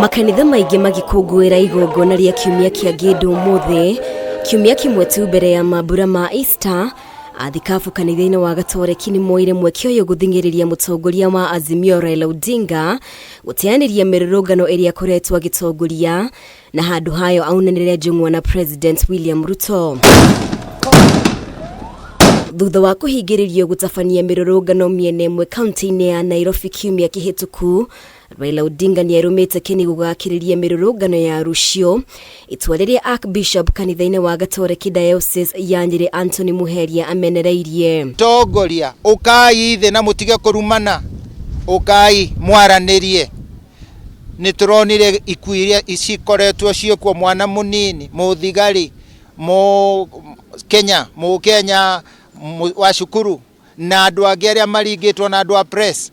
Makanitha maingĩ magĩkũngũĩra igongona rĩa kiumia kĩa ngĩndũ ũmũthĩ, kiumia kĩmwe tu mbere ya mambura ma Easter. Athikabu kanitha-inĩ wa Gatoreki nĩ moire mweke ũyũ gũthing'ĩrĩria mũtongoria wa Azimio Raila Odinga gũteanĩria mĩrũrũngano ĩrĩa akoretwo agĩtongoria na handũ hayo aunanĩre njũng'wa na President William Ruto. Thutha wa kũhingĩrĩrio gũtabania mĩrũrũngano mĩena ĩmwe kaunti-inĩ ya Nairobi kiumia kĩhĩtũku, Raila Odinga nĩ arũmĩte kĩni gũgakĩrĩria mĩrũrũngano ya rũciũ, itua rĩrĩa Archbishop kanitha-inĩ wa Gatoreki Diocese ya Nyĩrĩ Anthony Muheria amenereirie. Tongoria, ũkai thĩ na mũtige kũrumana, ũkai mwaranĩrie. Nĩ tũronire ikuũ iria cikoretwo ciĩkuo, mwana mũnini, mũthigari, mũ Kenya, mũkenya wa cukuru na andũ angĩ arĩa maringĩtwo na andũ a press.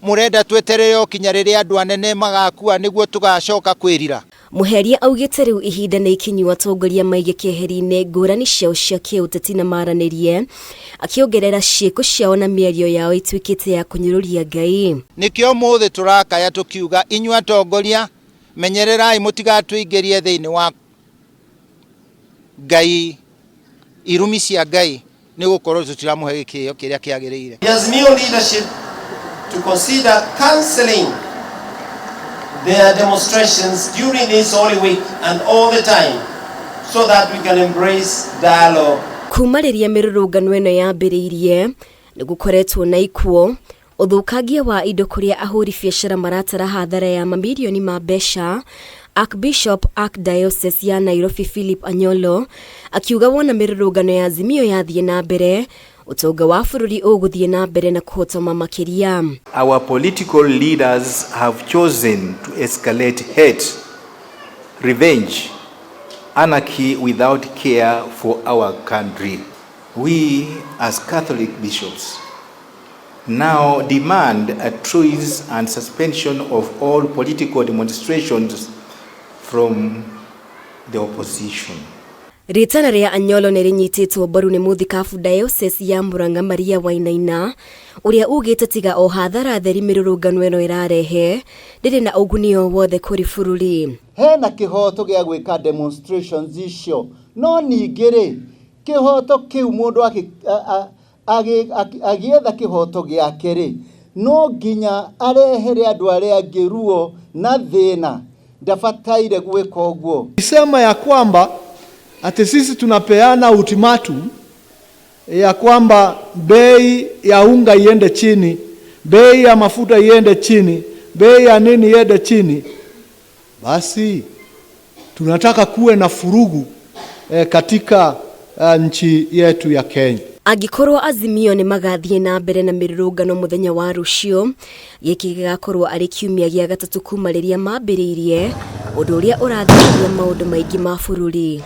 Mũrenda tweterere o kinya rĩrĩa andũ anene magakua nĩguo tũgacoka kwĩrira? Mũheria augĩte rĩu ihinda nĩ ikinyu atongoria maige keheri-inĩ ngũrani ciao cia kĩũteti na maranĩrie, akĩongerera ciĩko ciao na mĩario yao ituĩkĩte ya kũnyũrũria Ngai. Nĩkĩo ũmũthĩ tũrakaya tũkiuga inyuĩ atongoria menyererai mũtigatũingĩrie thĩinĩ wa Ngai, irumi cia Ngai nĩ gũkorwo tũtiramũhe gĩkĩo kĩrĩa kĩagĩrĩire. The Azimio leadership to consider cancelling their demonstrations during this Holy Week and all the time so that we can embrace dialogue. Kuma rĩrĩa mĩrũrũngano ĩno yambĩrĩirie, nĩ gũkoretwo na ikuũ, ũthũkangia wa indo kũrĩa ahũri biacara maratara hathara ya mamirioni ma mbeca. Archbishop Archdiocese ya Nairobi Philip Anyolo akiuga wona mĩrũrũngano ya Azimio yathiĩ na mbere, ũtonga wa bũrũri ũgũthiĩ na mbere na kũhotoma makĩria. Our political leaders have chosen to escalate hate, revenge, anarchy without care for our country. We as Catholic bishops now demand a truce and suspension of all political demonstrations from the opposition. Rĩtana rĩa Anyolo nĩ rĩnyitĩtwo mbaru nĩ mũthikabu Diocese ya Murang'a Maria Wainaina ũrĩa ugĩte tiga o hathara theri mĩrũrũngano ĩno ĩrarehe ndĩrĩ na ũguni o wothe kũrĩ bũrũri. Hena kĩhoto gĩa gwĩka demonstrations icio, no ningĩ rĩ, kĩhoto kĩu mũndũ agĩetha kĩhoto gĩake rĩ, no nginya arehere andũ arĩa angĩ ruo na thĩna, ndabataire gwĩka ũguo. Sema ya kwamba ati sisi tunapeana ultimatum ya kwamba bei ya unga iende chini, bei ya mafuta iende chini, bei ya nini iende chini, basi tunataka kuwe na furugu katika nchi yetu ya Kenya. Angĩkorwo Azimio nĩ magathiĩ na mbere na mĩrũrũngano mũthenya wa rũciũ, gĩkĩ gĩgakorwo arĩ kiumia gĩa gatatũ kuma rĩrĩa mambĩrĩirie, ũndũ ũrĩa ũrathũkia maũndũ maingĩ ma bũrũri.